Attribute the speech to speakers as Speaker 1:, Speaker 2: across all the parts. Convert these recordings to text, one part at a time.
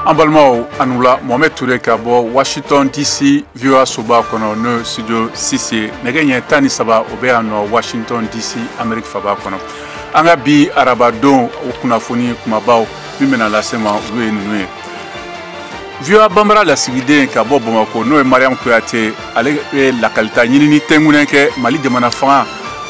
Speaker 1: An balimaw, a ni wula. Mohamed Touré ka bɔ Washington DC, VOA soba kɔnɔ, n'o studio 6 ye. Nɛgɛ ɲɛ 13, o bɛ yan nɔ Washington DC, Amérique faba kɔnɔ. An ka bi arabadon o kunnafoni kumabaw min bɛna lase ma, olu ye ninnu ye. VOA Banbara lasigiden ka bɔ Bamakɔ, n'o ye Mariam Kuyate, ale ye lakalita ɲinini tɛnkunnen kɛ Mali jamana fanga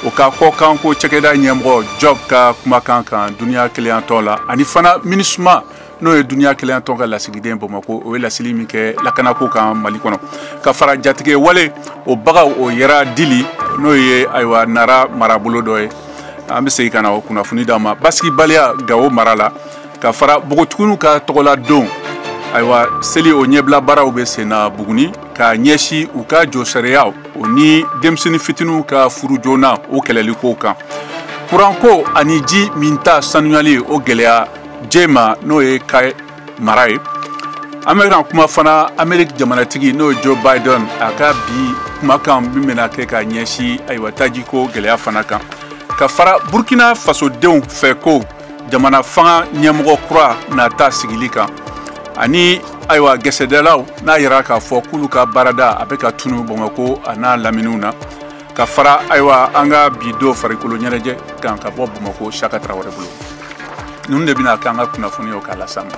Speaker 1: o ka kɔkanko cakɛda ɲɛmɔgɔ Job ka kumakan kan duniya kelenyatɔn la, ani fana MINUSMA, n'o ye duniya kelenyatɔn ka lasigiden Bamakɔ, o ye laseli min kɛ lakanako kan Mali kɔnɔ, ka fara jatigɛ wale o bagaw o yɛrɛ dili, n'o ye ayiwa Nara marabolo dɔ ye. An bɛ segin ka na o kunnafoni d'a ma. Basigibaliya Gawo mara la, ka fara npogotigininw ka tɔgɔla don, ayiwa seli o ɲɛbila baaraw bɛ sen na Buguni ka ɲɛsin u ka jɔsariyaw o ni denmisɛnnin fitininw ka furu joona o kɛlɛliko kan. Kuranko ani ji minta sanuyali o gɛlɛya Jema, n'o ye Kaye mara ye. An bɛ kuma fana Ameriki jamanatigi, n'o ye Joe Biden, a ka bi kumakan min bɛna kɛ ka ɲɛsin ayiwa tajiko gɛlɛya fana kan, ka fara Burkina fasodenw fɛ ko jamana fanga ɲɛmɔgɔ kura nata sigili kan, ani ayiwa gɛsɛdalaw n'a yira k'a fɔ k'olu ka baarada a bɛ ka tunu Bamakɔ a n'a laminiw na, ka fara ayiwa an ka bi don farikolo ɲɛnajɛ kan ka bɔ Bamakɔ Saka Tarawele bolo. Ninnu de bɛna k'an ka kunnafoniyaw k'a las'an ma.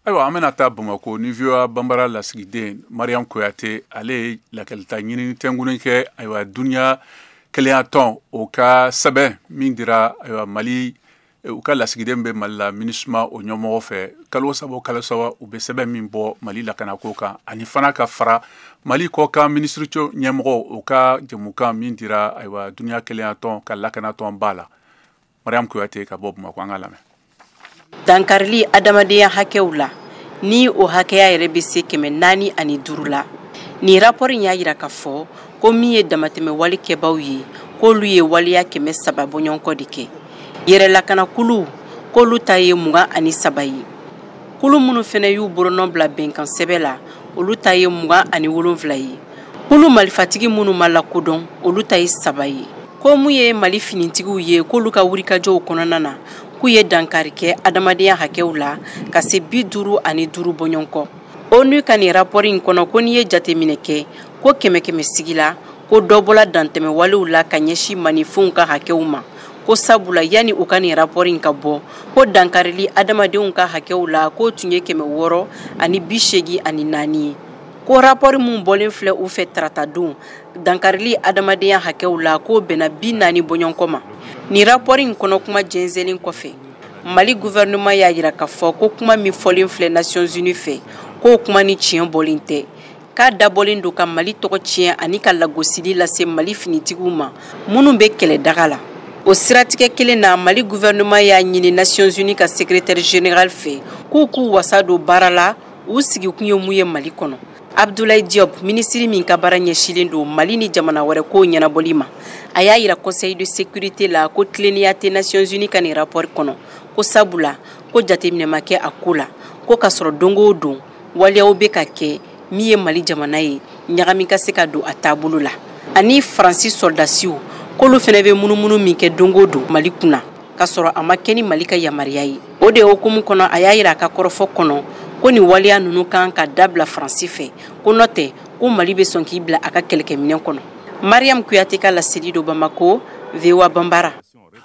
Speaker 1: Ayiwa, an bɛna taa Bamakɔ ni VOA Banbara lasigiden Mariam Kuyate, ale ye lakalita ɲinini tɛnkunnen kɛ ayiwa duniya kelenyatɔn o ka sɛbɛn min dira ayiwa Mali u ka lasigiden bɛ Mali la MINUSMA o ɲɛmɔgɔ fɛ. Kalo saba o kalo saba, u bɛ sɛbɛn min bɔ Mali lakanako kan, ani fana ka fara Mali kɔkan minisiriso ɲɛmɔgɔ o ka jɛmukan min dira ayiwa duniya kelenyatɔn ka lakanatɔn ba la. Mariam Kuyate ka bɔ Bamakɔ, an ka lamɛn.
Speaker 2: Dankarili adamadenya hakɛw la, ni o hakɛya yɛrɛ bɛ se 405 la. Nin rapport in y'a yira k'a fɔ ko min ye damatɛmɛ wale kɛbaw ye, k'olu ye waleya 300 bɔɲɔgɔnkɔ de kɛ. Yɛrɛlakanakuluw, k'olu ta ye 23 ye. Kulu minnu fɛnɛ y'u bolonɔ bila bɛnkan sɛbɛn la, olu ta ye 27 ye. Kulu malifatigi minnu ma lakodɔn, olu ta ye 3 ye. Ko mun ye Mali finitigiw ye, k'olu ka wulikajɔw kɔnɔna na, k'u ye dankari kɛ adamadenya hakɛw la ka se 55 bɔɲɔgɔnkɔ. ONU ka nin rapport in kɔnɔ, ko n'i ye jateminɛ kɛ, ko kɛmɛ kɛmɛ sigi la, ko dɔ bɔla dantɛmɛ walew la ka ɲɛsin maninfinw ka hakɛw ma, ko sabula yanni u ka nin rapport in ka bɔ, ko dankarili adamadenw ka hakɛw la, k'o tun ye 684 ye. Ko rapport mun bɔlen filɛ u fɛ tarata don, dankarili adamadenya hakɛw la, k'o bɛnna 40 bɔɲɔgɔnkɔ ma. Nin rapport in kɔnɔ kuma jɛnsɛnlen kɔfɛ, Mali gouvernement y'a yira k'a fɔ ko kuma min fɔlen filɛ Nations Unies fɛ, k'o kuma ni tiɲɛ bɔlen tɛ, k'a dabɔlen don ka Mali tɔgɔ tiɲɛ ani ka lagosili lase Mali finitigiw ma minnu bɛ kɛlɛdaga la. O siratigɛ kelen na, Mali gouvernement y'a ɲini Nations Unies ka secrétaire général fɛ k'u k'u wasa don baara la, u sigikun ye mun ye Mali kɔnɔ. Abdoulaye Diop, minisiri min ka baara ɲɛsinnen don Mali ni jamana wɛrɛ kow ɲɛnabɔli ma, a y'a yira Conseil de sécurité la ko tilennenya tɛ Nations Unies ka nin rapport kɔnɔ, ko sabula ko jateminɛ ma kɛ a ko la, ko k'a sɔrɔ don o don waleyaw bɛ ka kɛ min ye Mali jamana ye ɲagami ka se ka don a taabolo la, ani Faransi sɔrɔdasiw k'olu fɛnɛ bɛ munumunu min kɛ don o don Mali kunna k'a sɔrɔ a ma kɛ ni Mali ka yamaruya ye. O de hukumu kɔnɔ, a y'a yira a ka kɔrɔfɔ kɔnɔ ko nin waleya ninnu kan ka dabila Faransi fɛ, ko n'o tɛ ko Mali bɛ sɔn k'i bila a ka kɛlɛkɛminɛn kɔnɔ. Mariam Kuyate ka laseli don Bamako, VOA Banbara.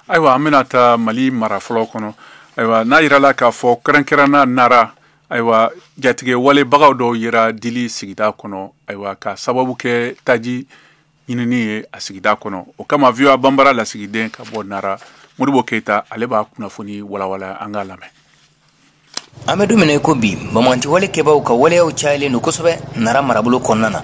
Speaker 1: Ayiwa, an bɛna taa Mali mara fɔlɔ kɔnɔ. Ayiwa, n'a yirala k'a fɔ kɛrɛnkɛrɛnna Nara, ayiwa jatigɛ walebagaw dɔw yera Dili sigida kɔnɔ, ayiwa ka sababu kɛ taji ɲinini ye a sigida kɔnɔ. O kama VOA Banbara lasigiden ka bɔ Nara, Modibo Keyita, ale b'a kunnafoni walawala, an k'a lamɛn.
Speaker 3: An bɛ don min na i ko bi, banbaganciwale kɛbaaw ka waleyaw cayalen don kosɛbɛ Nara marabolo kɔnɔna na.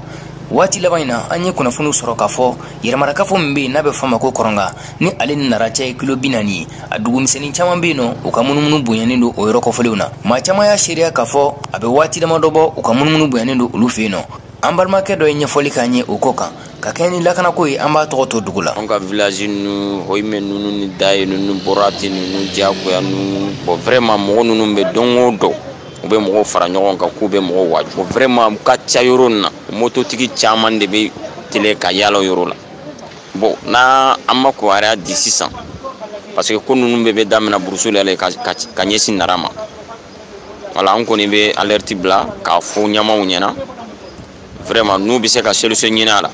Speaker 3: Waati laban in na, an ye kunnafoniw sɔrɔ k'a fɔ yɛrɛmarakafo min bɛ yen n'a bɛ fɔ a ma ko Kɔrɔnga, ni ale ni Nara cɛ ye kilo 40 ye, a dugumisɛnnin caman bɛ yen nɔ, u ka munumunu bonyanen don o yɔrɔ kɔfɔlenw na. Maa caman y'a seereya k'a fɔ a bɛ waati damadɔ bɔ, u ka munumunu bonyanen don olu fɛ yen nɔ. An balimakɛ dɔ ye ɲɛfɔli k'an ye o ko kan. Ka kɛɲɛ ni lakanako ye, an b'a tɔgɔ to dugu la.
Speaker 4: An ka village ninnu, Hoyime ninnu ni Daye ninnu, Borati ninnu, Diakoya ninnu, bon vraiment mɔgɔ ninnu bɛ don o don. U bɛ mɔgɔw fara ɲɔgɔn kan k'u bɛ mɔgɔw waaju. Vraiment u ka ca yɔrɔ nin na, mototigi caman de bɛ télé ka yaala o yɔrɔ la. Bon, n'a an ma kibaruya di sisan, parce que ko ninnu bɛɛ bɛ daminɛ burusu la ka ɲɛsin Nara ma. Wala an kɔni bɛ alerte bila k'a fɔ ɲɛmaaw ɲɛna, vraiment n'u bɛ se ka solution ɲini a la.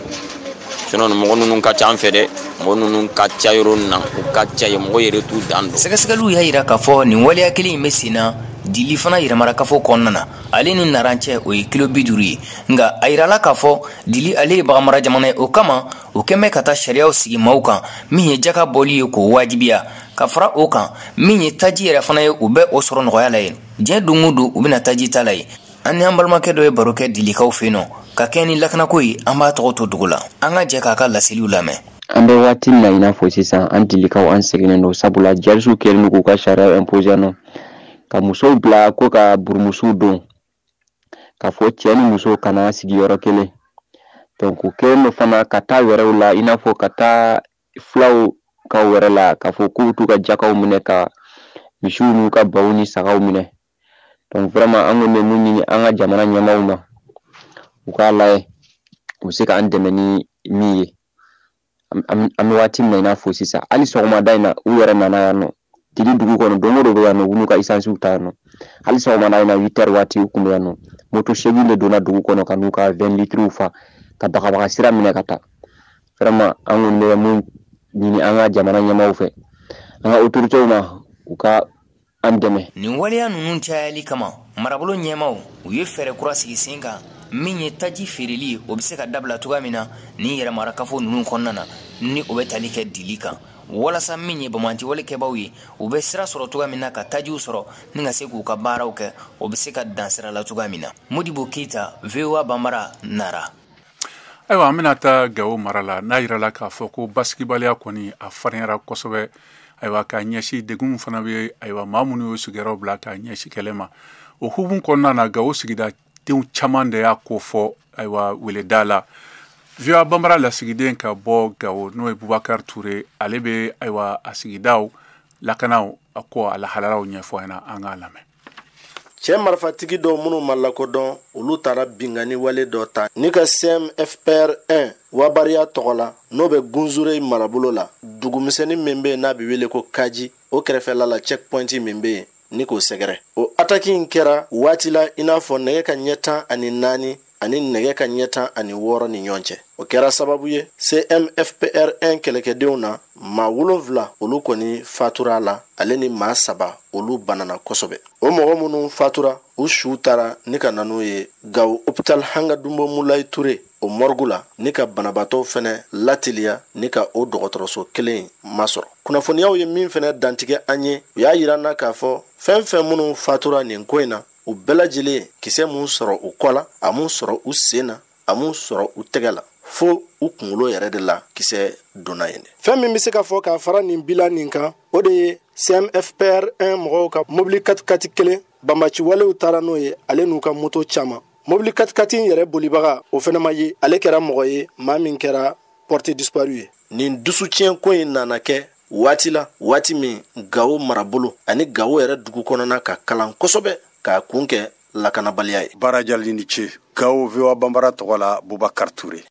Speaker 4: Sinon mɔgɔ ninnu ka ca an fɛ dɛ, mɔgɔ ninnu ka ca yɔrɔ nin na, u ka ca yen, mɔgɔ yɛrɛ t'u dan dɔn.
Speaker 3: Sɛgɛsɛgɛliw y'a jira k'a fɔ nin waleya kelen in bɛ sen na Dili fana yɛrɛmarakafo kɔnɔna na, ale ni Nara cɛ o ye kilo 50 ye. Nka a yirala k'a fɔ Dili ale ye baganmara jamana ye, o kama o kɛn bɛ ka taa sariyaw sigi maaw kan min ye jaka bɔli ye k'o wajibiya. Ka fara o kan, min ye taji yɛrɛ fana ye, u bɛ o sɔrɔ nɔgɔya la yen. Diɲɛ don o don u bɛna taji ta la yen. An ni an balimakɛ dɔ ye baro kɛ Dilikaw fɛ yen nɔ ka kɛ ni lakanako ye, an b'a tɔgɔ to dogo la. An ka jɛ k'a ka laseliw lamɛn.
Speaker 5: An bɛ waati min na i n'a fɔ sisan, an Dilikaw an seginnen don, sabula jɛrisiw kɛlen don k'u ka sariya imposer nɔ, ka musow bila ko ka burumusiw don, k'a fɔ cɛ ni muso kana sigi yɔrɔ kelen. Donc u kɛlen don fana ka taa wɛrɛw la, i n'a fɔ ka taa fulaw ka wɛrɛ la, k'a fɔ k'u t'u ka jakaw minɛ, ka misiw n'u ka baw ni sagaw minɛ. Donc vraiment an kɔni bɛ mun ɲini an ka jamana ɲɛmaaw ma, u k'a lajɛ u bɛ se k'an dɛmɛ ni min ye. An bɛ waati min na i n'a fɔ sisan, hali sɔgɔmada in na u yɛrɛ nana yan nɔ Dili dugu kɔnɔ, don o don bɛ yan nɔ, u n'u ka isansiw ta yan nɔ. Hali sɔgɔmada in na 8 heures waati u kun bɛ yan nɔ, moto 8 de donna dugu kɔnɔ ka n'u ka 20 litres fa ka bagabaga sira minɛ ka taa. Vraiment an kɔni bɛ mun ɲini an ka jamana ɲɛmaaw fɛ, an ka autorités ma, u ka an dɛmɛ.
Speaker 3: Nin waleya ninnu cayali kama, marabolo ɲɛmaaw u ye fɛɛrɛ kura sigi sen kan min ye taji feereli ye, o bɛ se ka dabila cogoya min na nin yɛrɛmarakafo ninnu kɔnɔna na, ni o bɛ tali kɛ Dili kan, walasa min ye banbaanciwale kɛbaaw ye, u bɛ sira sɔrɔ cogoya min na ka tajiw sɔrɔ ni ka se k'u ka baaraw kɛ, o bɛ se ka dan sira la cogoya min na. Modibo Keyita, VOA Banbara, Nara.
Speaker 1: Ayiwa, an bɛna taa Gawo mara la, n'a yirala k'a fɔ ko basigibaliya kɔni a farinyara kosɛbɛ. Ayiwa, k'a ɲɛsin degun fana bɛ, ayiwa, maa minnu y'u sigiyɔrɔ bila k'a ɲɛsin kɛlɛ ma. O hukumu kɔnɔna na, Gawo sigidadenw caman de y'a ko fɔ, ayiwa, weleda la. VOA Banbara lasigiden ka bɔ Gawo, n'o ye Bubakari Ture, ale bɛ, ayiwa, a sigidaw lakanaw a ko a lahalaraw ɲɛfɔ an ɲɛna, an k'a lamɛn.
Speaker 6: Cɛ marifatigi dɔw minnu ma lakodɔn, olu taara binkanni wale dɔ ta ni ka CMFPR 1 wabariya tɔgɔ la, n'o bɛ Gunzure marabolo la, dugumisɛnnin min bɛ yen n'a bɛ wele ko Kaji, o kɛrɛfɛla la checkpoint min bɛ yen ni k'o sɛgɛrɛ. O ataki in kɛra waati la i n'a fɔ nɛgɛ ka ɲɛ 14 ani nɛgɛ ka ɲɛ 16 ni ɲɔgɔn cɛ. O kɛra sababu ye CMFPR 1 kɛlɛkɛdenw na maa 7 olu kɔni fatura a la, ale ni maa 3 olu banana kosɛbɛ. O mɔgɔ minnu fatura, u su taara ni ka na n'u ye Gawo hôpital Hangadunbo Mulayi Ture o morgue la, ni ka banabaatɔw fɛnɛ lateliya ni ka o dɔgɔtɔrɔso kelen masɔrɔ. Kunnafoniyaw ye min fɛnɛ dantigɛ an ye, u y'a yira an na k'a fɔ fɛn fɛn minnu fatura nin ko in na, u bɛɛ lajɛlen kisɛ mun sɔrɔ u kɔ la, a mun sɔrɔ u sen na, a mun sɔrɔ u tɛgɛ la, fo u kunkolo yɛrɛ de la kisɛ donna yen.
Speaker 7: Fɛn min bɛ se ka fɔ k'a fara nin bilan nin kan, o de ye CMFPR 1 mɔgɔw ka mobili katikati kelen banbaci walew taara n'o ye, ale n'u ka moto caman. Mobili katikati in yɛrɛ bolibaga o fɛnɛ ma ye, ale kɛra mɔgɔ ye maa min kɛra porte disparu ye.
Speaker 6: Nin dusutiɲɛ ko in nana kɛ waati la, waati min Gawo marabolo ani Gawo yɛrɛ dugu kɔnɔna ka kalan kosɛbɛ k'a kun kɛ lakanabaliya ye.
Speaker 8: Baarajali ni ce. Gawo VOA Banbara tɔgɔ la, Bubakari Ture.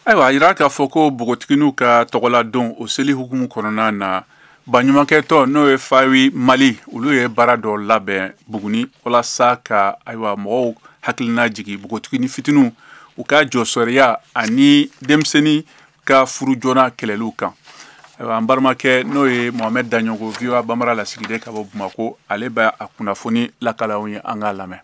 Speaker 1: Ayiwa, a yira k'a fɔ ko npogotigininw ka tɔgɔladon o seli hukumu kɔnɔna na, baɲumankɛtɔ n'o ye Fawi Mali, olu ye baara dɔ labɛn Buguni walasa ka, ayiwa, mɔgɔw hakilina jigin npogotiginin fitininw u ka jɔsɔriya ani denmisɛnnin ka furu joona kɛlɛliw kan. Ayiwa, an balimakɛ n'o ye Mohamed Daɲɔgɔ, VOA Banbara lasigiden ka bɔ Bamako, ale bɛ a kunnafoni lakala anw ye, an k'a lamɛn.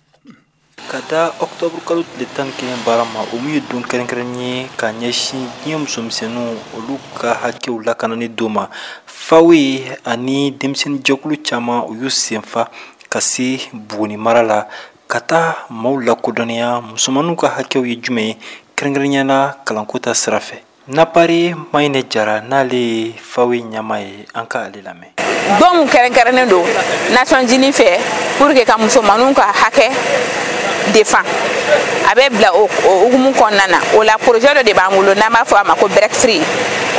Speaker 9: Ka da octobre kalo tile 11 baara ma, o min ye don kɛrɛnkɛrɛnnen ye ka ɲɛsin diɲɛ musomisɛnninw olu ka hakɛw lakanani don ma, FAWE ani denmisɛnnin jɛkulu caman u y'u senfa ka se Buguni mara la ka taa maaw lakodɔnniya musomaninw ka hakɛw ye jumɛn ye, kɛrɛnkɛrɛnnenya la kalanko ta sira fɛ. Napare Mayinɛ Jara n'ale ye FAWE ɲɛmaa ye, an ka ale lamɛn.
Speaker 10: Don mun kɛrɛnkɛrɛnnen don Nations Unies fɛ pour que ka musomaninw ka hakɛ défend, a bɛ bila o hukumu kɔnɔna na. O la, projet dɔ de b'an bolo n'an b'a fɔ a ma ko Break Free.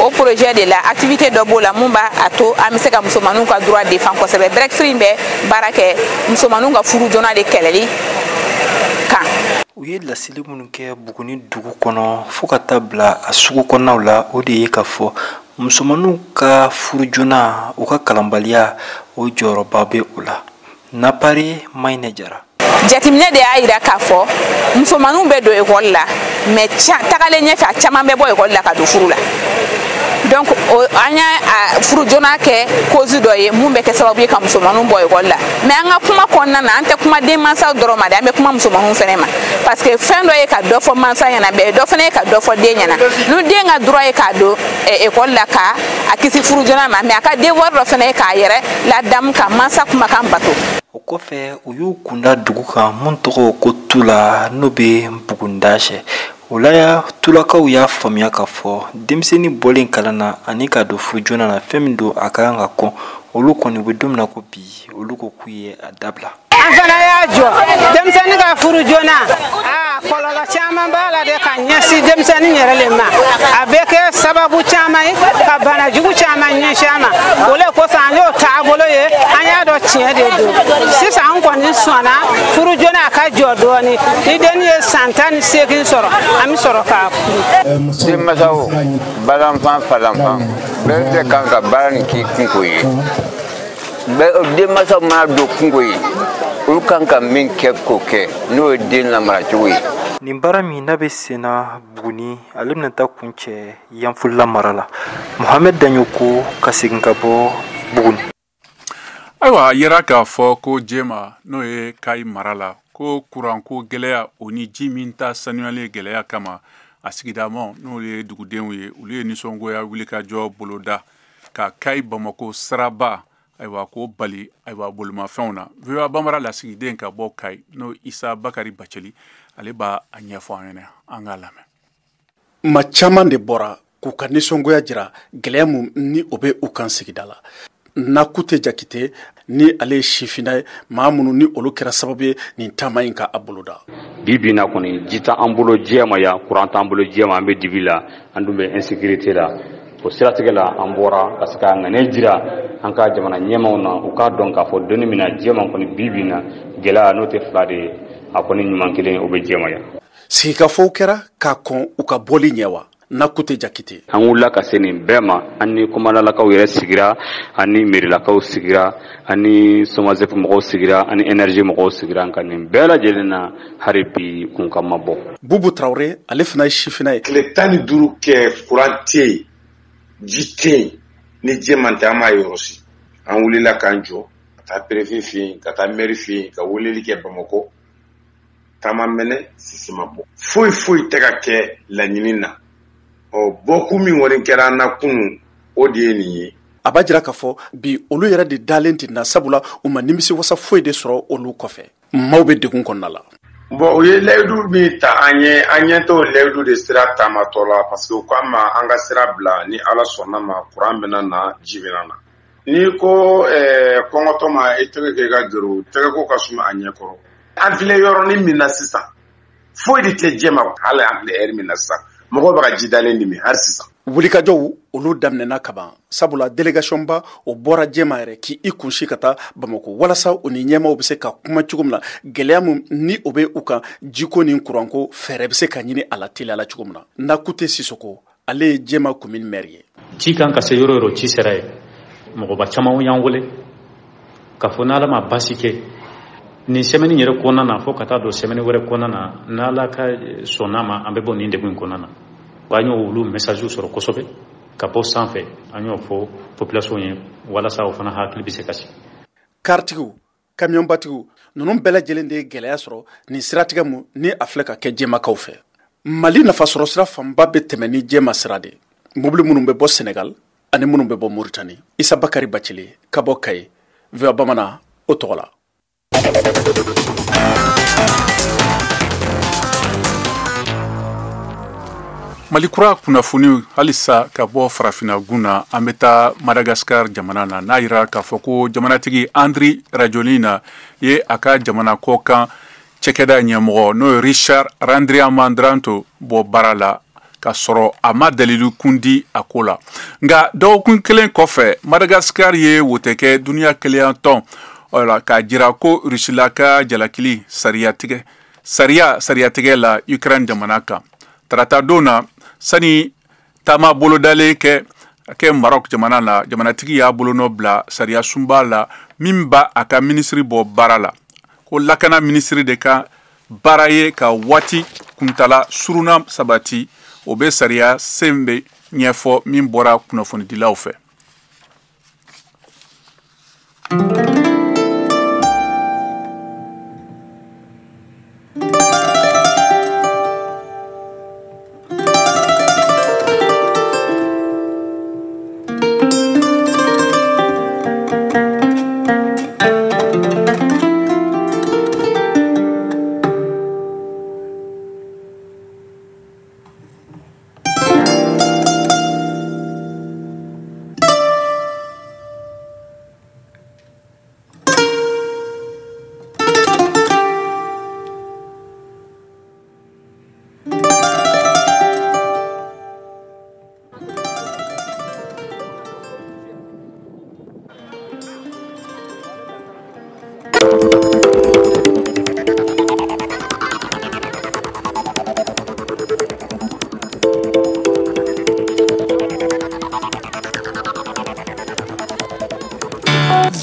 Speaker 10: O projet de la, activité dɔ b'o la mun b'a a to an bɛ se ka musomaninw ka droit défend kosɛbɛ. Break Free bɛ baara kɛ musomaninw ka furu joona de kɛlɛli kan.
Speaker 9: U ye laseli minnu kɛ Buguni dugu kɔnɔ fo ka taa bila a sugu kɔnɔnaw la, o de ye k'a fɔ musomaninw ka furu joona, u ka kalanbaliya, o jɔyɔrɔba bɛ o la. Napare Mayinɛ Jara.
Speaker 10: Jateminɛ de y'a yira k'a fɔ musomaninw bɛ don ekɔli la, mais tagalen ɲɛfɛ, a caman bɛ bɔ ekɔli la ka don furu la. Donc an y'a furu joona kɛ cause dɔ ye mun bɛ kɛ sababu ye ka musomaninw bɔ ekɔli la. Mais an ka kuma kɔnɔna na, an tɛ kuma denmansaw dɔrɔn ma dɛ, an bɛ kuma musomaninw fɛnɛ ma, parce que fɛn dɔ ye ka dɔ fɔ mansa ɲɛna, mais dɔ fɛnɛ ye ka dɔ fɔ den ɲɛna. Ni den ka droit ye k'a don ekɔli la ka a kisi furu joona ma, mais a ka devoir dɔ fɛnɛ ye k'a yɛrɛ ladamu ka mansa kumakan bato.
Speaker 9: O kɔfɛ, u y'u kunda dugu kan mun tɔgɔ ko Tula, n'o bɛ Bugunda sɛ. O la, Tulakaw y'a faamuya k'a fɔ denmisɛnnin bɔlen kalan na ani ka don furu joona na, fɛn min don, a ka kan ka kɔn. Olu kɔni, u bɛ don min na ko bi, olu ko k'u ye a dabila.
Speaker 11: An fana y'a jɔ denmisɛnnin ka furu joona, aa, kɔlɔlɔ caman b'a la dɛ ka ɲɛsin denmisɛnnin yɛrɛ le ma. A bɛ kɛ sababu caman ye ka bana jugu caman ɲɛsin a ma. O le kosɔn an y'o taabolo ye, an y'a dɔn tiɲɛ de don. Sisan an kɔni sɔnna furu joona a ka jɔ dɔɔni. Ni denni ye san 18 sɔrɔ, an bɛ sɔrɔ k'a furu.
Speaker 12: Denmansaw, balanfan falanfan bɛɛ tɛ kan ka baara nin k'i kunko ye. Denmansaw mana don kunko ye, olu kan ka min kɛ k'o kɛ, n'o ye den lamaracogo ye.
Speaker 9: Nin baara min n'a bɛ senna Buguni, ale bɛna taa kuncɛ Yanfolila mara la. Mohamed Daɲoko ka segin ka bɔ Buguni.
Speaker 1: Ayiwa, a yera k'a fɔ ko Jema, n'o ye Kayi mara la, ko kuranko gɛlɛya, o ni ji min ta sanuyalen gɛlɛya kama, a sigidamaw, n'o ye dugudenw ye, olu ye nisɔngoya wulikajɔ boloda ka Kayi Bamako siraba, ayiwa, k'o bali, ayiwa, bolimafɛnw na. VOA Bambara lasigiden ka bɔ Kayi, n'o Isa Bakari Baceli, ale b'a a ɲɛfɔ an ɲɛna. An k'a lamɛn.
Speaker 13: Ma caman de bɔra k'u ka nisɔngoya jira gɛlɛya mun ni o bɛ u kan sigida la. Nakute Jakite ni ale ye sifinna ye, maa minnu ni olu kɛra sababu ye nin taama in ka a boloda.
Speaker 14: Bi bi na kɔni, ji t'an bolo Jɛma yan, kuran t'an bolo Jɛma, an bɛ dibi la, an dun bɛ insécurité la. O siratigɛ la, an bɔra ka se ka ŋaniya jira an ka jamana ɲɛmaw na, u k'a dɔn k'a fɔ donni min na Jɛma kɔni, bi bi na gɛlɛya n'o tɛ fila de ye, a kɔni ɲuman kelen o bɛ Jɛma yan.
Speaker 13: Sigikafɔw kɛra k'a kɔn u ka bɔli ɲɛ wa? Nakute Jakite.
Speaker 14: An wulila ka se nin bɛɛ ma. An ni kɔmalakaw yɛrɛ sigira, an ni merilakaw sigira, an ni SOMAGEP mɔgɔw sigira, an ni énergie mɔgɔw sigira. Nka nin bɛɛ lajɛlen na, hali bi kunkan ma bɔ.
Speaker 13: Bubu Tarawele, ale fana ye sifinna ye.
Speaker 15: Tile 15 kɛ, kuran tɛ yen, ji tɛ yen, ni Jɛman tɛ, an m'a yɔrɔ si. An wulila k'an jɔ ka taa préfet fɛ yen, ka taa maire fɛ yen, ka weleli kɛ Bamakɔ. Taama mɛnɛ sisi ma bɔ, foyi foyi tɛ ka kɛ laɲini na. Ɔ, bɔkun min kɔni kɛra an na kunun, o de ye nin ye.
Speaker 13: A b'a jira k'a fɔ bi olu yɛrɛ de dalen tɛ na, sabula u ma nimisi wasa foyi de sɔrɔ olu kɔfɛ. Maaw bɛ degun kɔnɔna la.
Speaker 15: Bon, u ye layidu min ta an ye, an ɲɛ t'o layidu de sira taamatɔ la, parce que u k'an ma an ka sira bila, ni Ala sɔnna ma, kuran bɛna na, ji bɛna na. N'i ko kɔngɔtɔ ma i tɛgɛ kɛ i ka gero, tɛgɛ ko ka suma a ɲɛkɔrɔ. An filɛ yɔrɔnin min na sisan, foyi de tɛ Jɛma. Hali an filɛ ɛri min na sisan, mɔgɔw bɛ ka ji dalen de min hali sisan.
Speaker 13: Wulikajɔw olu daminɛna kaban, sabula délégation ba o bɔra Jɛma yɛrɛ k'i kunsi ka taa Bamako walasa u ni ɲɛmaaw bɛ se ka kuma cogo min na, gɛlɛya mun ni o bɛ u kan, jiko ni kuranko, fɛɛrɛ bɛ se ka ɲini a la teliya la cogo min na. Nakute Sisoko, ale ye Jɛma commune maire ye.
Speaker 16: Ci kan ka se yɔrɔ yɔrɔ, ci sera ye. Mɔgɔba caman y'an wele k'a fɔ n'Ala ma baasi kɛ, nin semaine yɛrɛ kɔnɔna na fo ka taa don semaine wɛrɛ kɔnɔna na, n'Ala ka sɔnna ma, an bɛ bɔ nin degun in kɔnɔna na. Wa an y'o olu message sɔrɔ kosɛbɛ ka bɔ sanfɛ, an y'o fɔ population ye walasa o fana hakili bɛ se ka sigi.
Speaker 13: Karitigiw, kamiyɔnbatigiw, ninnu bɛɛ lajɛlen de ye gɛlɛya sɔrɔ nin siratigɛ mun ni a filɛ ka kɛ Jɛmakaw fɛ. Mali nafasɔrɔ sira fanba bɛ tɛmɛ ni Jɛma sira de, mobili minnu bɛ bɔ Senegal ani minnu bɛ bɔ Moritani. Isa Bakari Bacili ka bɔ Kayi, VOA Bamanan o tɔgɔ la.
Speaker 1: Mali kura kunnafoni halisa ka bɔ farafinna gun na, an bɛ taa Madagascar jamana na. N'a yira k'a fɔ ko jamanatigi Andry Rajoelina ye a ka jamana kɔkan cɛkɛda ɲɛmɔgɔ, n'o ye Richard Randriamandranto, bɔ baara la k'a sɔrɔ a ma dalilu kun di a ko la. Nka dɔgɔkun kelen kɔfɛ, Madagascar ye wote kɛ duniya kelenya tɔn k'a jira ko Rusila ka jalakili sariyatigɛ la Ukraine jamana kan. Tarata don na, sani taama bolodalen kɛ a kɛ Maroc jamana la, jamanatigi y'a bolonɔ bila sariya sunba la min b'a a ka minisiri bɔ baara la, ko lakana minisiri de ka baara ye ka waati kuntala surunna sabati. O bɛ sariya sen bɛ ɲɛfɔ min bɔra kunnafonidilaw fɛ.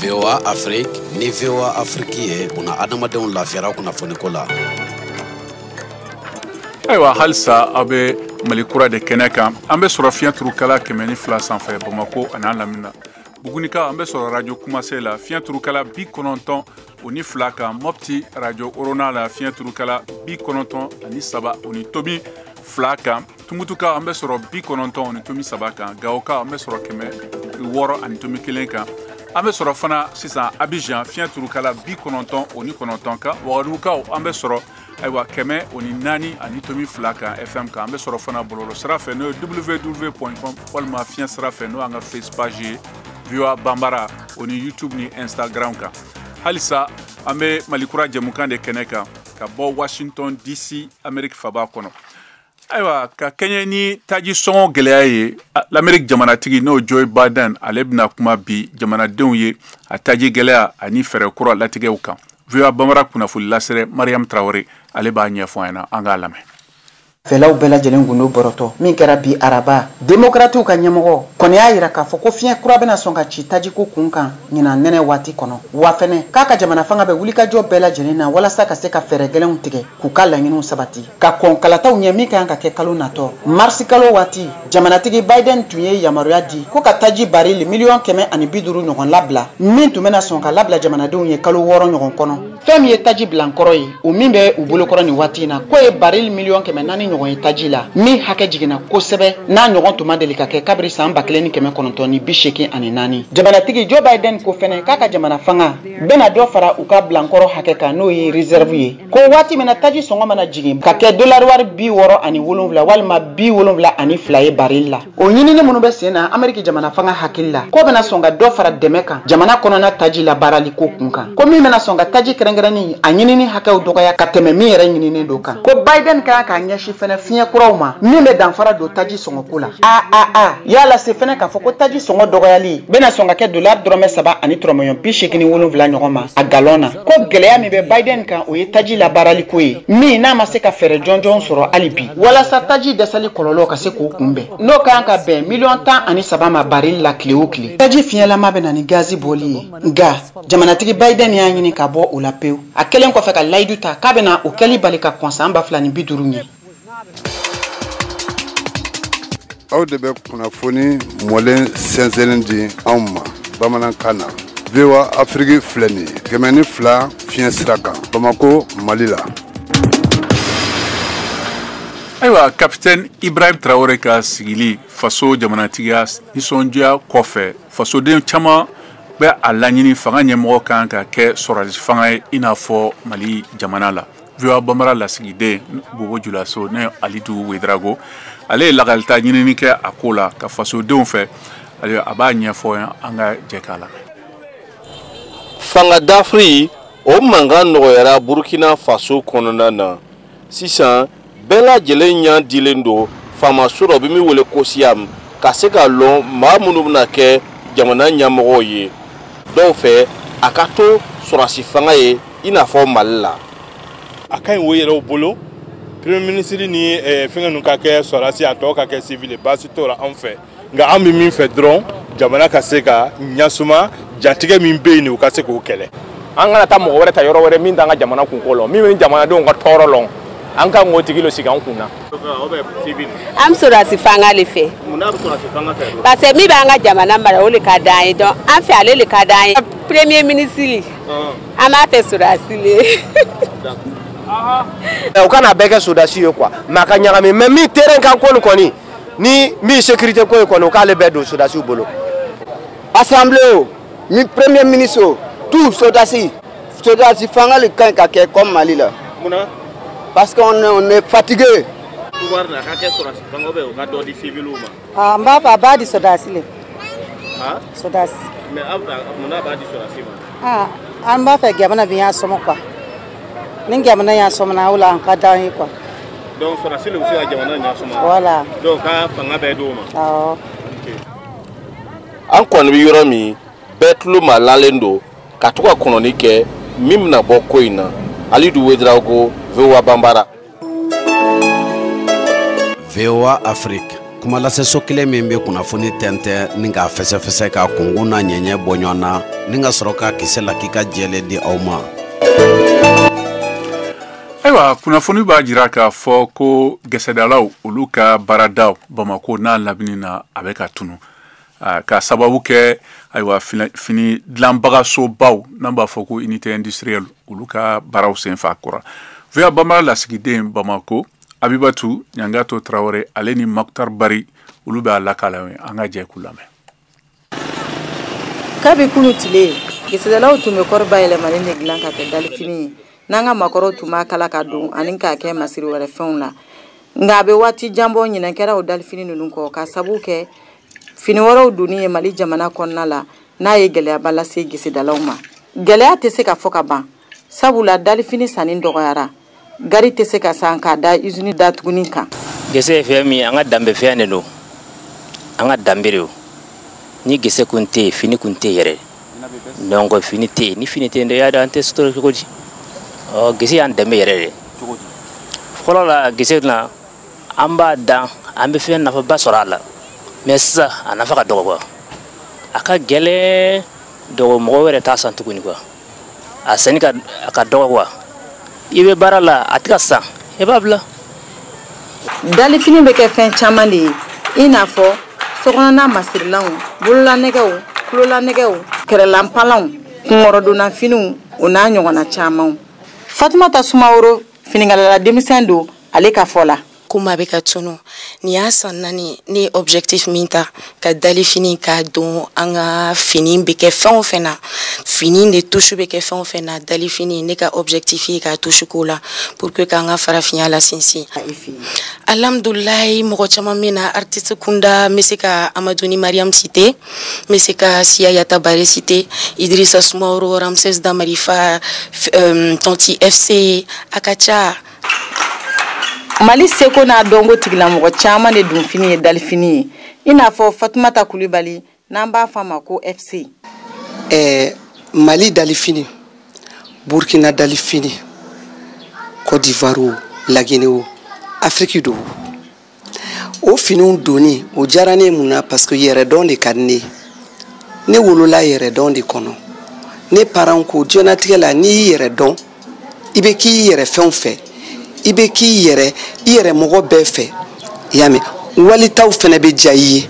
Speaker 17: VOA Afrique ni VOA Afrique ye buna adamadenw lafiyara kunnafoniko la.
Speaker 1: Ayiwa, halisa aw bɛ Mali kura de kɛnɛ kan. An bɛ sɔrɔ fiɲɛ turukala 102 sanfɛ Bamako a n'a lamini na. Bugunika, an bɛ sɔrɔ radio Kumase la fiɲɛ turukala 92 kan. Mopti, radio Orona la fiɲɛ turukala 93.2 kan. Tumutuka, an bɛ sɔrɔ 90.3 kan. Gawoka, an bɛ sɔrɔ 600.1 kan. An bɛ sɔrɔ fana sisan Abidjan fiɲɛ turukala 99 kan. Wagadugukaw, an bɛ sɔrɔ ayiwa 104.2 kan FM kan. An bɛ sɔrɔ fana bɔlɔlɔ sira fɛ, n'o ye www.com, walima fiɲɛ sira fɛ, n'o y'an ka face page ye VOA Banbara, o ni YouTube ni Instagram kan. Halisa an bɛ Mali kura jɛmukan de kɛnɛ kan ka bɔ Washington DC, Amérique faba kɔnɔ. Ayiwa, ka kɛɲɛ ni taji sɔngɔ gɛlɛya ye, l'Amérique jamanatigi, n'o Joe Biden, ale bɛna kuma bi jamanadenw ye a taji gɛlɛya ani fɛɛrɛ kura latigɛw kan. VOA Banbara kunnafoni lasɛrɛ Mariam Traoré, ale b'a ɲɛfɔ an ɲɛna, an k'a lamɛn.
Speaker 18: Fɛlaw bɛɛ lajɛlen gundo bɔrɔtɔ min kɛra bi araba, demokratiw ka ɲɛmɔgɔ kɔni y'a yira k'a fɔ ko fiɲɛ kura bɛna sɔn ka ci tajiko kun kan ɲinan nɛnɛ waati kɔnɔ. Wa fɛnɛ k'a ka jamana fanga bɛ wulikajɔ bɛɛ lajɛlen na walasa ka se ka fɛɛrɛ gɛlɛnw tigɛ k'u ka laɲiniw sabati ka kɔn kalataw ɲɛ min kan ka kɛ kalo natɔ marisi kalo waati. Jamanatigi Biden tun ye yamaruya di ko ka taji barili 150 miliyɔn ɲɔgɔn labila, min tun bɛna sɔn ka labila jamanadenw ye kalo 6 ɲɔgɔn kɔnɔ. Fɛn min ye taji bilankɔrɔ ye, o min bɛ u bolokɔrɔ nin waati in na, k'o ye barili 400 miliyɔn ɲɔgɔn ye taji la, min hakɛ jiginna kosɛbɛ, n'a ɲɔgɔn tun ma deli ka kɛ kabiri san 1984. Jamanatigi Joe Biden ko fɛnɛ k'a ka jamana fanga bɛna dɔ fara u ka bilankɔrɔ hakɛ kan, n'o ye réserve ye, ko waati min na taji sɔngɔ mana jigin ka kɛ dolari wari 67 walima 72 ye baril la. O ɲinini minnu bɛ sen na, Ameriki jamana fanga hakili la k'o bɛna sɔn ka dɔ fara dɛmɛ kan jamana kɔnɔna taji la baarali ko kun kan, ko min bɛna sɔn ka taji kɛrɛnkɛrɛnnin a ɲinini hakɛw dɔgɔya ka tɛmɛ min yɛrɛ ɲininen don kan. Ko Biden ka kan k'a ɲɛsin fɛnɛ fiɲɛ kuraw ma min bɛ danfara don taji sɔngɔko la. Aaa y'a lase fɛnɛ k'a fɔ ko taji sɔngɔ dɔgɔyali bɛna sɔn ka kɛ dolari 3.87 ɲɔgɔn ma a galɔn na. Ko gɛlɛya min bɛ Biden kan, o ye taji labaarali ko ye, min n'a ma se ka fɛɛrɛ jɔnjɔn sɔrɔ hali bi walasa taji dɛsɛli kɔlɔlɔ ka se k'o kunbɛn, n'o ka kan ka bɛn 13 miliyɔn ma baril la tile o tile. Taji fiɲɛlama bɛ na ni gazi bɔli ye, nka jamanatigi Biden y'a ɲini ka bɔ o la pewu, a kɛlen kɔfɛ ka layidu ta k'a bɛna o kɛli bali ka kɔn san 2050 ɲɛ.
Speaker 8: Aw de bɛ kunnafoni mɔlen sɛnsɛnni di anw ma bamanankan na. VOA Afiriki filɛ nin ye 102 fiɲɛ sira kan Bamako, Mali la.
Speaker 1: Ayiwa, capitaine Ibrahim Traoré ka sigili faso jamanatigiya nisɔndiya kɔfɛ, fasoden caman bɛ a laɲini fanga ɲɛmɔgɔ kan ka kɛ sɔrɔdasi fanga ye, i n'a fɔ Mali jamana la. VOA Bambara lasigiden Bobo Julaso ne Alidu Ouédraogo, ale ye lakalita ɲinini kɛ a ko la ka fasodenw fɛ. A b'a ɲɛfɔ an ka jɛ k'a lamɛn.
Speaker 19: Fanga dafiri o mankan nɔgɔyara Burkina Faso kɔnɔna na. Sisan bɛɛ lajɛlen ɲɛ dilen don faamaso dɔ bɛ min wele ko SIAM, ka se ka lɔn maa minnu bɛna kɛ jamana ɲɛmɔgɔw ye. Dɔw fɛ a ka to sɔrɔdasi fanga ye i n'a fɔ Mali la.
Speaker 20: A ka ɲi o yɛrɛw bolo, premier ministre ni fɛngɛ ninnu ka kɛ sɔrɔdasi, a tɔ ka kɛ civil, baasi t'o la anw fɛ. Nka an bɛ min fɛ dɔrɔn, jamana ka se ka ɲasuma jatigɛ min bɛ yen, u ka se k'o kɛlɛ.
Speaker 21: An kana taa mɔgɔ wɛrɛ ta yɔrɔ wɛrɛ min t'an ka jamana kunko lɔn, min bɛ jamanadenw ka tɔɔrɔ lɔn. An kan k'o tigi lo sigi an kun na.
Speaker 22: An bɛ sɔrɔdasi fanga de fɛ.
Speaker 20: Mun n'a bɛ sɔrɔdasi fanga fɛ?
Speaker 22: Parce que min b'an ka jamana mara, o de ka d'an ye. Donc an fɛ, ale de ka d'an ye. Premier ministre, an b'a fɛ sɔrɔdasi le.
Speaker 23: U kana bɛɛ kɛ sɔrɔdasi ye quoi, mais a ka ɲagami. Mais min terrain kan ko nin kɔni ni min sécurité ko ye kɔni, o k'ale bɛɛ don sɔrɔdasiw bolo.
Speaker 24: Assemblée o ni premier ministre o, tout sɔrɔdasi, sɔrɔdasi fanga le ka ɲi ka kɛ comme Mali la.
Speaker 20: Munna?
Speaker 24: Parce qu'on on est fatigué.
Speaker 20: Pouvoir la ka kɛ sɔrɔdasi fanga bɛ, o ka dɔ di civil ma.
Speaker 25: Ah, n b'a fɔ a b'a di sɔrɔdasi le.
Speaker 20: Ah?
Speaker 25: Sɔrɔdasi.
Speaker 20: Mais aw bɛ mun b'a di sɔrɔdasi ma?
Speaker 25: Ah, an b'a fɛ jamana bi y'a sɔmɔ quoi. Ni jamana y'a sɔmɔ, o la an ka d'an ye quoi.
Speaker 20: Donc sɔrɔdasi le bɛ se ka jamana ɲɛ suma.
Speaker 25: Voilà.
Speaker 20: Donc ka fanga bɛɛ d'o ma.
Speaker 25: Awɔ.
Speaker 19: An kɔni bɛ yɔrɔ min, bɛɛ tulo maa lalen don ka to ka kɔnɔni kɛ min bɛna bɔ ko in na. Alidu Ouédraogo, VOA Bambara.
Speaker 17: VOA Afrique, kuma lasɛso kelen min bɛ kunnafoni tɛntɛn ni k'a fɛsɛfɛsɛ, k'a kunkun n'a ɲɛɲɛ bɔ ɲɔgɔn na, ni ka sɔrɔ k'a kisɛ la k'i ka jɛlen di aw ma.
Speaker 1: Ayiwa, kunnafoni b'a jira k'a fɔ ko gɛsɛdalaw, olu ka baaradaw Bamako n'a lamini na, a bɛ ka tunu ka sababu kɛ, ayiwa, fini dilanbagasobaw n'an b'a fɔ ko unité industrielle, olu ka baaraw senfɛ a kɔrɔ. VOA Bambara lasigiden Bamako, Abibatu Ɲangato Tarawele, ale ni Makutar Bari, olu bɛ a lakala ye. An ka jɛ k'u lamɛn.
Speaker 26: Kabi kunu tile, gɛsɛdalaw tun bɛ kɔri bayɛlɛmalen de dilan ka kɛ dalifini ye, n'an ka makɔrɔw tun b'a kala ka don ani k'a kɛ masiri wɛrɛ fɛnw la. Nka a bɛ waati jan bɔ, ɲinɛ kɛra o dalifini ninnu kɔ, ka sabu kɛ fini wɛrɛw donni ye Mali jamana kɔnɔna la, n'a ye gɛlɛyaba lase gesedalaw ma. Gɛlɛya tɛ se ka fɔ ka ban, sabula dalifini sanni dɔgɔyara, gari tɛ se ka san k'a da usine datuguni kan.
Speaker 27: Gese ye fɛn min ye, an ka danbe fɛn de don, an ka danbe de don. Ni gese kun tɛ yen, fini kun tɛ yen yɛrɛ. Donc fini tɛ yen, ni fini tɛ yen, y'a dɔn an tɛ sutura cogo di? Ɔ, gese y'an danbe yɛrɛ de. Fɔlɔ la, gese na, an b'a dan, an bɛ fɛn nafaba sɔrɔ a la. Mais sisan a nafa ka dɔgɔ quoi, a ka gɛlɛn dɔgɔ, mɔgɔ wɛrɛ t'a san tuguni quoi. A sanni ka, a ka dɔgɔ quoi. I bɛ baara la, a tɛ ka san, i b'a bila.
Speaker 26: Dalifini bɛ kɛ fɛn caman de ye, i n'a fɔ sokɔnɔna masirilanw, bololanɛgɛw, kulolanɛgɛw, kɛrɛlanpalanw, kunkɔrɔdonnafiniw, o n'a ɲɔgɔnna camanw. Fatumata Sumaworo, finikalala denmisɛn don, ale ka fɔ la.
Speaker 28: Komi a bɛ ka tunu, nin y'a san 4, ne ye objectif min ta ka dalifini k'a don an ka fini bɛ kɛ fɛn o fɛn na, fini de touche bɛ kɛ fɛn o fɛn na, dalifini, ne ka objectif ye k'a touche k'o la pour que k'an ka farafinya la sinsin. Alhamdulilayi, mɔgɔ caman bɛ na. Artiste kunda, n bɛ se ka Amadou ni Mariam citer, n bɛ se ka Siya Yatabare citer, Idrissa Sumaworo, Ramses Damarifa, Tanti FC, a ka ca.
Speaker 26: Mali seko n'a dɔnko tigilamɔgɔ caman de dun fini ye dalifini ye, i n'a fɔ Fatumata Kulibali, n'an b'a fɔ a ma ko FC.
Speaker 29: Mali dalifini, Burkina dalifini, Côte d'Ivoire o, Laginɛ o, Afrique do, o finiw donni o diyara ne ye. Mun na? Parce que yɛrɛdɔn de ka di ne ye. Ne wolola yɛrɛdɔn de kɔnɔ. Ne parents ko diɲɛlatigɛ la, n'i y'i yɛrɛ dɔn, i bɛ k'i yɛrɛ fɛnw fɛ, i bɛ k'i yɛrɛ, i yɛrɛ mɔgɔ bɛɛ fɛ, i y'a mɛn, walitaw fɛnɛ bɛ diya i ye.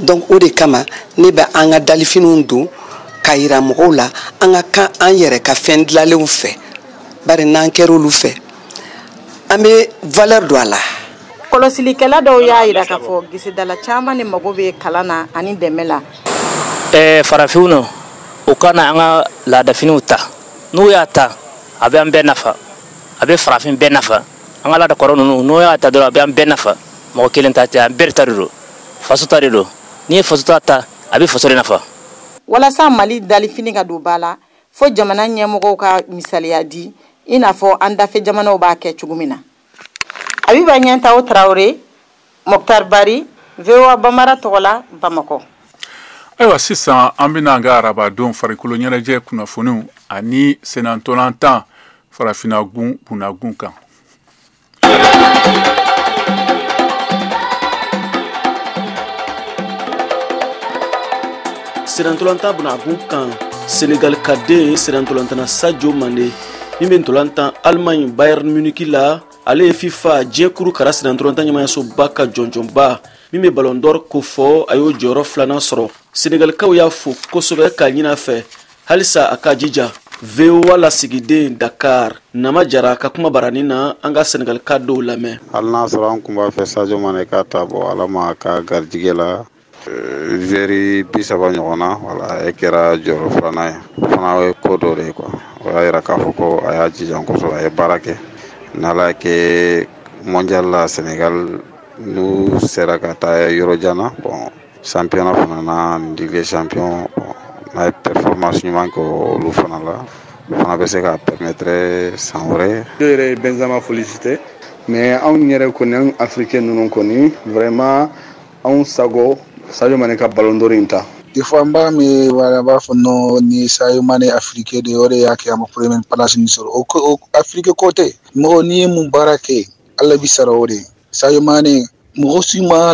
Speaker 29: Donc o de kama ne bɛ an ka dalifiniw don k'a yira mɔgɔw la an ka kan an yɛrɛ ka fɛn dilanlenw fɛ, bari n'an kɛra olu fɛ, an bɛ valeur don a la.
Speaker 26: Kɔlɔsilikɛla dɔw y'a yira k'a fɔ gesedala caman de mago bɛ kalan na ani dɛmɛ la.
Speaker 27: Farafinw na, u ka na an ka laadafiniw ta. N'u y'a ta, a bɛ an bɛɛ nafa. A bɛ farafin bɛɛ nafa. An ka laada kɔrɔ ninnu, n'o y'a ta dɔrɔn, a bɛ an bɛɛ nafa. Mɔgɔ kelen ta tɛ, an bɛɛ ta de don, faso ta de don. N'i ye faso ta ta, a bɛ faso de nafa.
Speaker 26: Walasa Mali dalifini ka don ba la, fo jamana ɲɛmɔgɔw ka misaliya di, i n'a fɔ an dafɛ jamanaw b'a kɛ cogo min na. Abiba Ɲɛntaw Tarawele, Mokhtar Bari, VOA Bambara tɔgɔ la, Bamakɔ.
Speaker 1: Ayiwa, sisan an bɛna an ka arabadon farikolo ɲɛnajɛ kunnafoniw ani sennantolatan farafinnagun bunnagun kan.
Speaker 2: Sennantolatan bunnagun kan, Senegal ka den sennantolatan Sadio Mane min bɛ ntolan Allemagne Bayern Munich la, ale ye FIFA diɲɛ kuru kara sennantolatan ɲɛmayasoba ka jɔnjɔnba min bɛ Ballon d'Or kofɔ, a y'o jɔyɔrɔ filanan sɔrɔ. Senegalikaw y'a fo kosɛbɛ k'a ɲini a fɛ halisa a ka jija. VOA lasigiden Dakar, Nama Jara ka kuma baranin na, an ka Senegalika dɔw lamɛn.
Speaker 3: Hali n'a sɔrɔ an kun b'a fɛ Sadio Mane k'a ta bɔ, Ala ma ka garijɛgɛ la joueur 30 ɲɔgɔn na, wala e kɛra jɔyɔrɔ filanan ye, o fana ye ko dɔ de ye quoi. O y'a yira k'a fɔ ko a y'a jija kosɛbɛ, a ye baara kɛ. N'Ala y'a kɛ mondial la, Sénégal n'u sera ka taa yɔrɔ jan na, bon, championnat fana na, Ligue des champions, bon, n'a ye performance ɲuman kɛ olu fana la, o fana bɛ se ka permettre san wɛrɛ.
Speaker 4: Ne yɛrɛ ye Benzema félicité, mais anw yɛrɛ kɔni, anw africain ninnu kɔni, vraiment anw sago Sadio Mane ka Ballon d'Or in ta.
Speaker 5: Des fois an b'a mɛn, wala b'a fɔ non, ni Sadio Mane africain de, o de y'a kɛ a ma première place nin sɔrɔ. O Afrique ko tɛ, mɔgɔ n'i ye mun baara kɛ, Ala b'i sara o de. Sadio Mane, mɔgɔ si ma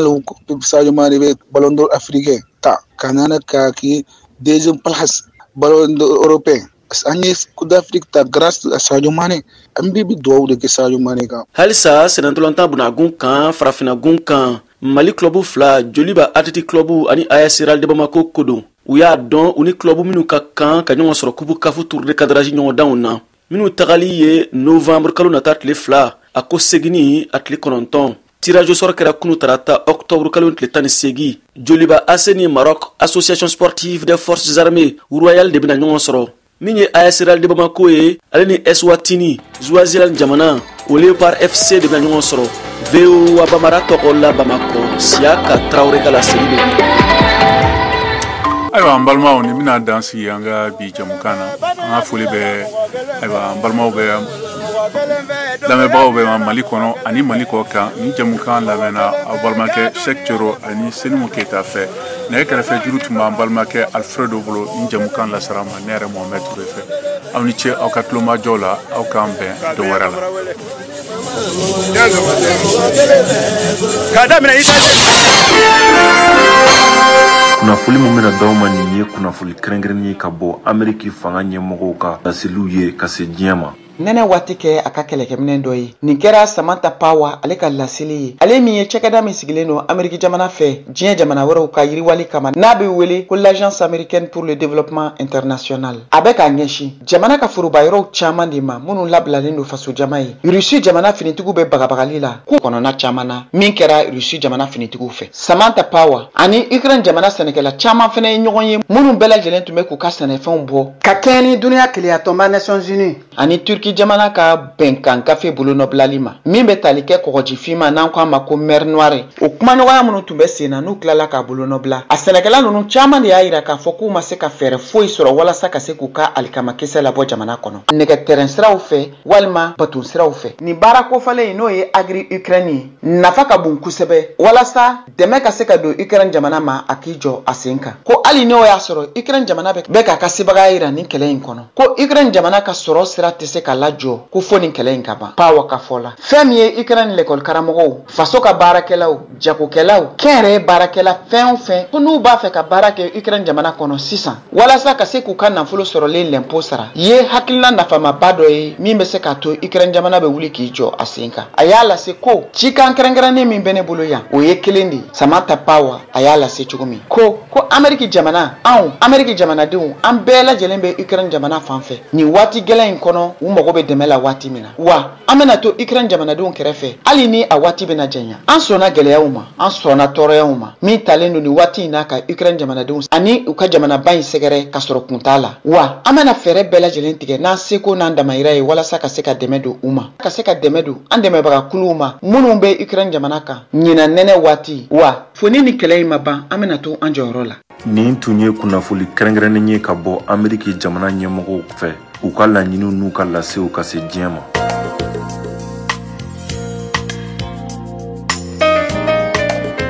Speaker 5: Sadio Mane bɛ Ballon d'Or africain ta ka nana k'a kɛ deuxième place Ballon d'Or européen. An ye Coupe d'Afrique ta grâce à Sadio Mane. An bɛɛ bɛ dugawu de kɛ Sadio Mane kan.
Speaker 2: Halisa sennantolatan bunnagun kan, farafinnagun kan, Mali club fila, Joliba Athletic Club ani AS Real de Bamako kodon, u y'a dɔn u ni club minnu ka kan ka ɲɔgɔn sɔrɔ Coupe CAF tour de cadrage ɲɔgɔndanw na, minnu tagali ye novembre kalo nata tile 2, a ko seginni a tile 9. Tirage au sort kɛra kunu tarata octobre kalo tile 18. Joliba AC ni Maroc Association sportive des forces armées royales de bɛna ɲɔgɔn sɔrɔ. Min ye AS Real de Bamako ye, ale ni Eswatini, Swaziland jamana, o Leopard FC de bɛna ɲɔgɔn sɔrɔ. VOA Bambara tɔgɔ la, Bamakɔ, Siyaka Tarawele ka laseli don.
Speaker 1: Ayiwa, an balimaw, nin bɛna dan sigi an ka bi jamukan na. An ka foli bɛ, ayiwa, an balimaw bɛ, lamɛnbagaw bɛ Mali kɔnɔ ani Mali kɔ kan. Nin jamukan labɛnna aw balimakɛ Cheick Thioro ani Senimu Keyita fɛ. Nɛgɛ kɛrɛfɛ juru tun b'an balimakɛ Alfredo bolo. Nin jamukan lasara ma ne yɛrɛ Mohamed Toure fɛ. Aw ni ce aw ka tulomajɔ la, aw k'an bɛn don wɛrɛ la.
Speaker 6: K'a daminɛ Kunnafoli min bɛna d'aw ma nin ye kunnafoli kɛrɛnkɛrɛnnen ye ka bɔ Ameriki fanga ɲɛmɔgɔw ka laseliw ye ka se diɲɛ ma.
Speaker 18: Nɛnɛ waati kɛ a ka kɛlɛkɛminɛ dɔ ye. Nin kɛra Samantha Power ale ka laseli ye, ale min ye cakɛda min sigilen don Ameriki jamana fɛ diɲɛ jamana wɛrɛw ka yiriwali kama, n'a bɛ wele ko l'Agence américaine pour le développement international. A bɛ k'a ɲɛsin jamana ka foroba yɔrɔw caman de ma minnu labilalen don fasojama ye. Rusi jamana finitigiw bɛ bagabagali la k'u kɔnɔna caman na min kɛra Rusi jamana finitigiw fɛ. Samantha Power ani Ukraine jamana sɛnɛkɛla caman fana ye ɲɔgɔn ye, minnu bɛɛ lajɛlen tun bɛ k'u ka sɛnɛfɛnw bɔ ka kɛɲɛ ni duniya keleyatɔnba Nations Unies ani Turki jamana ka bɛnkan gafe bolonɔbilali ma min bɛ tali kɛ kɔgɔjifinma n'an ko a ma ko Mer Noire. O kumaɲɔgɔnya minnu tun bɛ sen na, n'u tilala k'a bolonɔbila, a sɛnɛkɛla ninnu caman de y'a yira k'a fɔ k'u ma se ka fɛɛrɛ foyi sɔrɔ walasa ka se k'u ka alikamakisɛ labɔ jamana kɔnɔ nɛgɛ tɛrɛn siraw fɛ walima baton siraw fɛ. Nin baara kofalen in, n'o ye Agri Ukraine ye, nafa ka bon kosɛbɛ walasa dɛmɛ ka se ka don Ukraine jamana ma a k'i jɔ a sen kan. Ko hali n'o y'a sɔrɔ Ukraine jamana bɛ k'a ka sebagaya yira nin kɛlɛ in kɔnɔ, ko Ukraine jamana ka sɔrɔ sira tɛ se ka lajɔ ko fo nin kɛlɛ in ka ban. Power ka fɔ la, fɛn min ye Ukraine lɛkɔli karamɔgɔw, faso ka baarakɛlaw, jagokɛlaw, kɛnyɛrɛye baarakɛla, fɛn o fɛn ko n'u b'a fɛ ka baara kɛ Ukraine jamana kɔnɔ sisan walasa ka se k'u ka nafolo sɔrɔlen lɛnpo sara, ye hakilina nafamaba dɔ ye min bɛ se k'a to Ukraine jamana bɛ wuli k'i jɔ a sen kan. A y'a lase ko cikan kɛrɛnkɛrɛnnen min bɛ ne bolo yan, o ye kelen de ye. Samantha Power a y'a lase cogo min ko Ameriki jamana, anw Ameriki jamanadenw, an bɛɛ lajɛlen bɛ Ukraine jamana fan fɛ nin waati gɛlɛn in kɔnɔ. U mago mago bɛ dɛmɛ la waati min na. Wa an bɛna to Ukraine jamanadenw kɛrɛfɛ hali ni a waati bɛna janya. An sɔnna gɛlɛyaw ma, an sɔnna tɔɔrɔyaw ma min talen don nin waati in na ka Ukraine jamanadenw ani u ka jamanaba in sɛgɛrɛ ka sɔrɔ kun t'a la. Wa an bɛna fɛɛrɛ bɛɛ lajɛlen tigɛ n'an seko n'an damayira ye walasa ka se ka dɛmɛ don u ma, ka se ka dɛmɛ don an dɛmɛbaga kuluw ma minnu bɛ Ukraine jamana kan ɲinan nɛnɛ waati. Wa fo ni nin kɛlɛ in ma ban, an bɛna to an jɔyɔrɔ la.
Speaker 6: Nin tun ye kunnafoli kɛrɛnkɛrɛnnen ye ka bɔ Ameriki jamana ɲɛmɔgɔw fɛ, u ka laɲiniw n'u ka lasew ka se diɲɛ ma.